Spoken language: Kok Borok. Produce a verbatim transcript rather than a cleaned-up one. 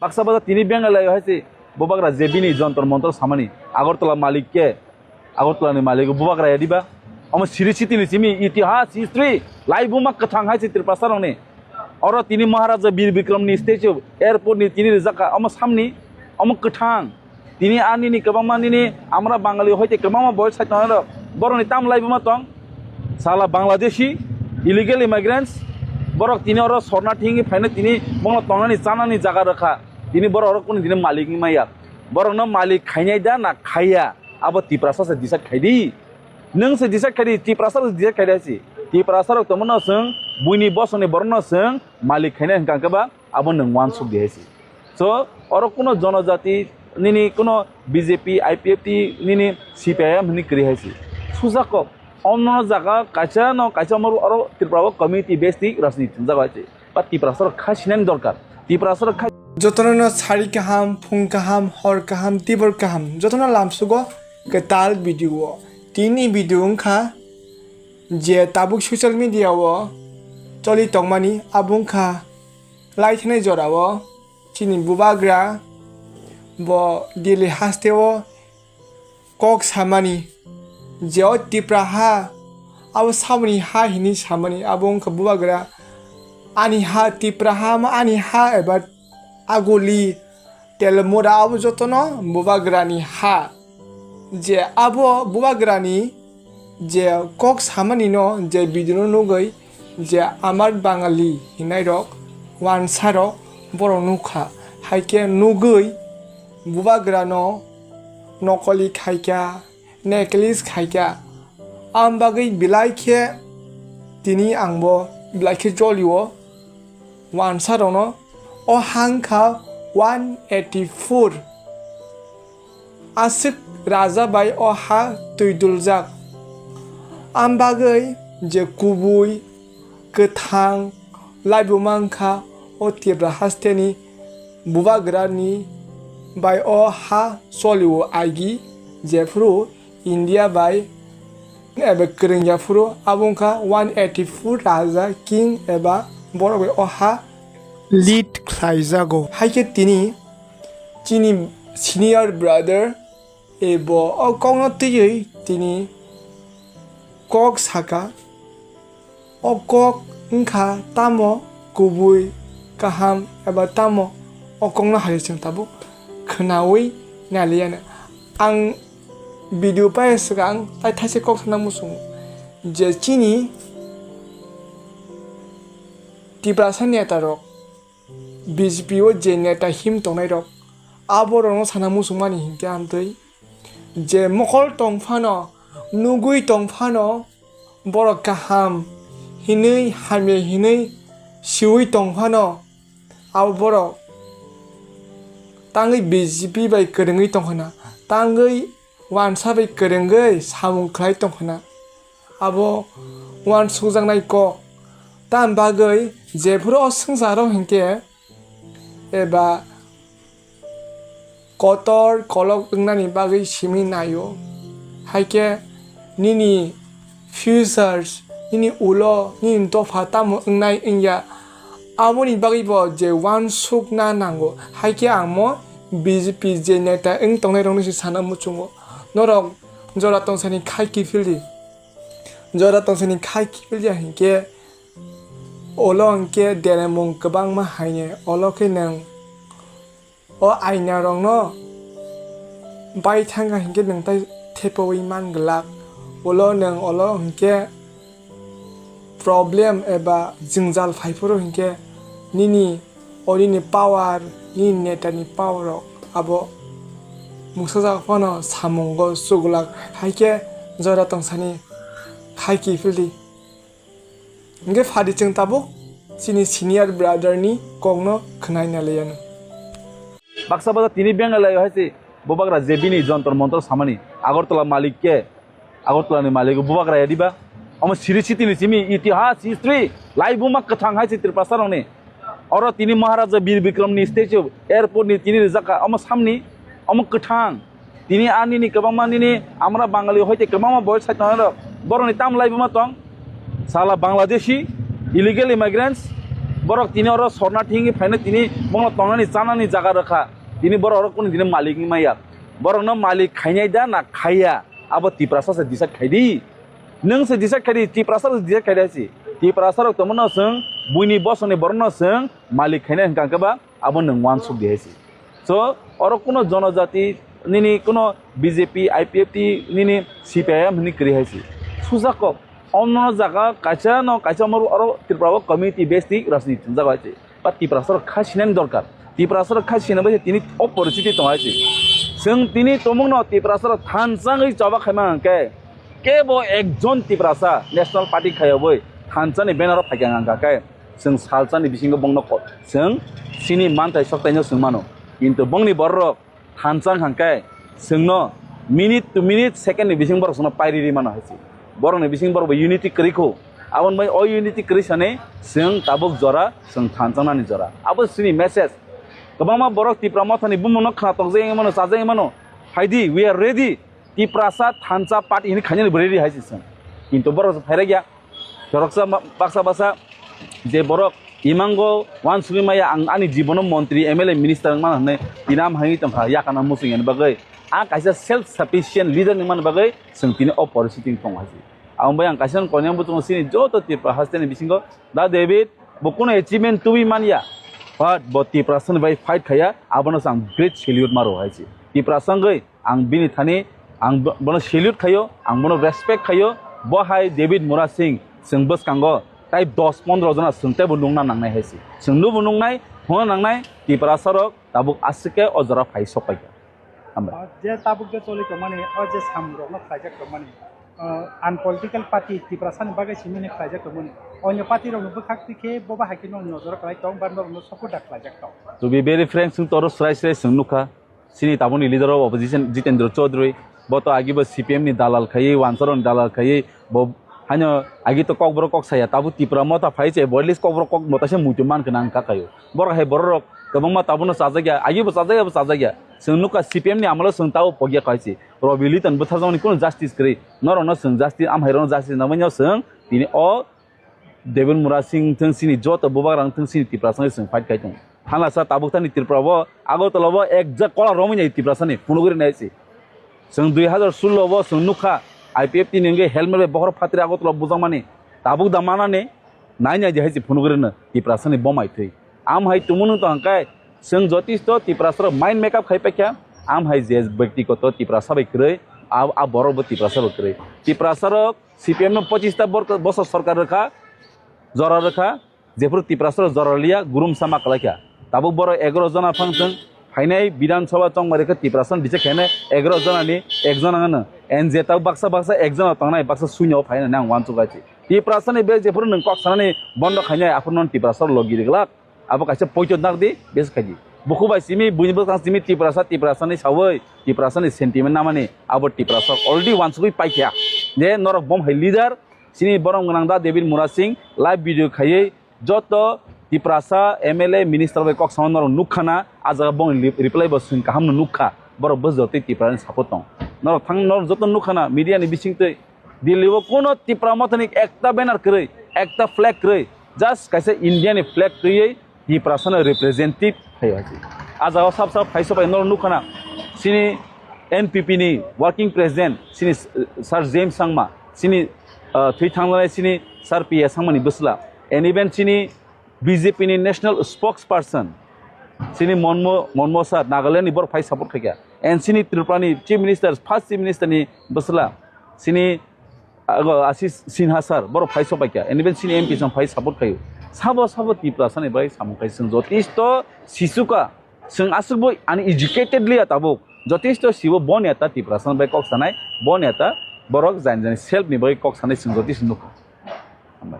Baksa baksa tini Bengalai hai se bubagra je bini jontor montor samani Agartala malik ke, Agartala ni malik bubagra ya diba? Omo siri siti ni simi itihas history lai buma kwthang hai se Tripura sarong ni. Oro tini Maharaja Bir Bikram ni statue airport ni tini rijak kha omo samni omo kwthang. Tini ani ni kwbangma nini amra Bangali hoite kwbangma boy sai tongnai rok. Borok ni tam lai buma tong. Sala Bangladeshi illegal immigrants borok tini oro sorna thingwi phaina tini bono tongnani chanani jaga rwkha. Tini borok oro kunu tini malik wngmaya. Borokno malik khainai da na khaiya? Abo Tiprasa se decide khai di. Nwng se decide khai di, Tiprasa se decide khai di hai se. Tiprasa rok tongmano chwng buini bosongni borokno chwng malik khainai hwnkha hwnkhe ba abo nwng uansuk di hai se. So, oro kuno jonojati nini kuno B J P, I P F T nini C P I M hwnwi kwrwi hai se. Sujak kok, omo jaga kaisa no kaisa omo oro Tripura o community based ni rajniti thwngjak hai se. Ba Tiprasa rok kha sinani dorkar. Tiprasa rok kha. Jotono no sari kaham, phung kaham, hor kaham, tibor kaham, jotono lamsugo kwtal video o. Tini video wngkha je tabuk social media o choli tongmani, abo wngkha laithanai jorao chini bubagra bo Delhi hasteo kok samani je o Tipra ha abo saboni ha hinwi samani, abo wngkha bubagra ani ha Tipra ha ma ani ha eba aguli Telmura abo jotono bubagrani ha. Je abo bubagrani je kok samani no je video no nugwi je amar Bangali hinai rok wansa rok borok nukha, hai khe nugwi bubagra no nokoli khaikha, necklace khaikha. Am bagwi belai khe tini ang bo belai khe jolio. Wansa rokno o ha wngkha one eighty four. Aswk raja bai o ha twi duljak. Am bagwi je kubui, kwthang, laibuma wngkha o Tipra hasteni bubagrani bai o ha cholio agi, jephuru India bai eba kwrwngya phuru abo wngkha one eighty four raja king eba borok bai o ha lead khlaijago. Hai khe tini chini senior brother ebo o kokno twiwi tini kok saka. O kok wngkha tamo kubui, kaham eba tamo, o kokno hai chwng tabuk khwnaui nailiyano. Ang video pai swkang tai thaise kok sana muchungo je chini Tiprasa neta rok, B J P o je neta him tongnai rok, aborokno sana muchungmani hinkhe amtwi je mokol tong phano, nugui tong phano, borok kaham hinwi hamya hinwi siui tong phano, abo borok tangwi B J P bai kwrwngwi tong khana, tangwi wansa bai kwrwngwi samung khlai tong khana. Abo uansukjaknai kok. Tam bagwi jephuru o swngcharo hinkhe eba kotor kolok wngnani bagwi simi naio. Hai khe nini futures, nini ulo, nini dopha tamo wngnai wngya, aboni bagwi bo je uansukna nango. Hai khe ang mo B J P je neta wng tongnai rokno se sana muchungo. Norok jora tongsani khai kiphildi. Jora tongsani khai kiphilya hinkhe ulo hinkhe deremung kwbangma haine. Ulo khe nwng o aina rokno bai thangkha hinkhe nwng tai thepaui man glak. Ulo nwng ulo hinkhe problem eba jwngjal phaiphuru hinkhe nini o nini power, nini neta ni power rok abo mungsajak phano samungo chuglak, hai khe jora tongsani khai kiphildi. Hinkhe phadi chwng tabuk chini senior brother ni kokno khwnai naliyano. Baksa baksa tini Bengalai hai se bubagra je bini jontor montor samani Agartala malik ke, Agartala ni malik bubagra ya diba? Omo siri siti ni simi itihas history lai buma kwthang hai se Tripura sarong ni. Oro tini Maharaja Bir Bikram ni statue airport ni tini rijak kha omo samni omo kwthang. Tini ani ni kwbangma nini amra Bangali hoite kwbangma boy sai tongnai rok. Borok ni tam lai buma tong. Sala Bangladeshi illegal immigrants Borok tini oro sorna thingwi phaino tini bono tongnani chanani jaga rwkha. Tini borok oro kunu tini malik wngmaya. Borokno malik khainai da na khaiya? Abo Tiprasa se decide khaidi. Nwng se decide khaidi, Tiprasa rok decide khaidi hai se. Tiprasa rok tongmano chwng buini bosongni borokno chwng malik khainai hwnkha khe ba abo nwng uansuk di hai se. So, oro kuno jonojati nini kuno B J P, I P F T nini C P I M hwnwi kwrwi hai se. Sujakok, omno jaga kaisa no kaisa omo oro Tripura o community based ni rajniti thwngjak hai se. Ba Tiprasa rok kha sinani dorkar. Tiprasa rok kha sinani bai se tini o poristiti tong hai se. Chwng tini tongmung no Tiprasa rok thansa wngwi choba khaima hwnkhe kebo ekjon Tiprasa National Party khayogwi thansa ni banner o phaikha hwnkha khe. Chwng salsani bisingo bongno ko-, chwng chini manthai soktaino chwng mano. Kintu bongni bororok thansa hwnkha khe chwngno minute to minute, second ni bising borok chwngno pairi ri mano hai se. Borokni bising borok bo unity kwrwi kho. Aboni bai o unity kwrwi sani chwng tabuk jora, chwng thansa nani jora. Abo chini message. Kwbangma borok Tipra Mothani bumungno khna tokjagwi mano, chajagwi mano. Phaidi, we are ready. Tiprasa thansa party hini khainani bo ready hai se chwng. Kintu borok phairakya. Khoroksa ma-, baksa baksa je borok imango uansugwi maya, ang ani jibono montri, M L A, minister wngmano hwnwi tinam hai tongkha yakana muchung yani bagwi. A kaisa self sufficient leader wngmani bagwi chwng tini o poristiti wng tongo hai se. Aboni bai ang kaisa koinai buchungo chini joto Tripura hasteni bisingo Da David bo kuno achievement tubui manya, but bo Tiprasani bai fight khaya, abono chwng great salute maro hai se. Tiprasa wngwi ang bini thani, ang bo-, bono salute khaio, ang bono respect khaio. Bo hai David Murasing chwng bwskango tai dos pondro jona chwng teibo nukna nangnai hai se. Chwng nubo nuknai, hwnna nangnai, Tiprasa rok tabuk aswk khe o jora phai sok paikha. Hambai. O je tabuk je choli tongmani, o je samung rokno khlaijak tongmani, o unpolitical party Tiprasani bagwi simi hwnwi khlaijak tongmani. Onyo party rokni bwkhak twi khe bo bahai khe nok nojoro kwlai tong ba norokno support da khlaijak tong. To be very frank, chwng toro srai srai chwng nukha. Chini tabukni leader of opposition Jitendra Chaudhary, bo to agi bo C P M ni dalal khaiwi, Wansarokni dalal khaiwi, bo haino agi to kokborok kok saya, tabuk Tipra Motha phai se, bo at least kokborok kok motaisa muitu man khna ang kakaio. Borok hai bororok kwbangma tabukno chajakya, agi bo chajakya, bo chajakya. Chwng nukha C P M ni amolo chwng tabuk pogya khai se. Robi Liton butharjakmani kunu justice kwrwi. Norokno chwng justice, amhairokno justice nangmani chwng tini o David Murasing wngthung, chini joto bubagra wngthung, chini Tiprasa wngwi chwng fight khai tongo. Thanglasa tabuk thani Tripura o, Agartala o ekjak kola romwi nai Tiprasani phunugwi rwnai se. Chwng dui hazar sullo o chwng nukha I P F T ni wngwi helmet bai bokhorok phatri Agartala o bujakmani. Tabuk da manani nai nai di hai se phunugwi rwno Tiprasani bomai thwi. Am hai tumunung tong khe chwng jotisto Tiprasa rok mind make up khai paikha. Am hai je byaktigoto Tiprasa bai kwrwi, a, a borok bo Tiprasa bai kwrwi. Tiprasa rok C P M no pochista bor-, bosor sorkar rwkha, jora rwkha, jephuru Tiprasa rok jora liya, gurumsa ma kwlaikha. Tabuk borok egaroh jona phang chwng phainai Bidhan Sabha chongmari khe Tiprasa ni bichek khainai egaroh jona ni ekjona hwno. N J tabuk baksa baksa ekjona tongnai, baksa suino phainani ang uansuk bai se. Tiprasa ni bek jephuru nwng kok sanani bondo khainai, aphuru non Tiprasa rok logi rijlak. Abo kaisa poito nak di, bes khai di. Buku bai simi, buini bwskang simi Tiprasa, Tiprasa ni sawi, Tiprasa ni sentiment namani, abo Tiprasa already uansugwi paikha. Je norok bom hai leader, sini borom gwnang da David Murasing live video khaiwi joto Tiprasa M L A minister bai kok sama norok nukha na, a jaga bongni li-, reply bo swng kaham no nukha, borok bwsajak tei Tiprasa ni support tong. Norok thang, norok joto nukha na media ni bising twi Delhi o kuno Tipra Mothani ekta banner kwrwi, ekta flag kwrwi, just kaisa India ni flag twiwi Tiprasano representative khaio hai se. A jaga o sab sab phai sobai norok nukha na, chini N P P ni working president, chini, uh, Sir James Sangma, chini, uh, thwi thanglanai chini Sir P A Sangma ni bwsla, and even chini B J P ni national spokesperson, chini Monmo, Monmo sir, Nagaland ni borok phai support khaikha. And chini Tripura ni chief minister, first chief minister ni bwsla, chini Ago Ashish Sinha sir, borok phai sopaikha, and even chini M P song phai support khaio. Sabo sabo Tiprasa ni bai samung khai chwng jotisto sisukha, chwng aswk bo uneducated liya tabuk. Jotisto sibo bo neta Tiprasa ni bai kok sanai, bo neta borok jani jani self ni bai kok sanai chwng jotisto nukha. Hambai.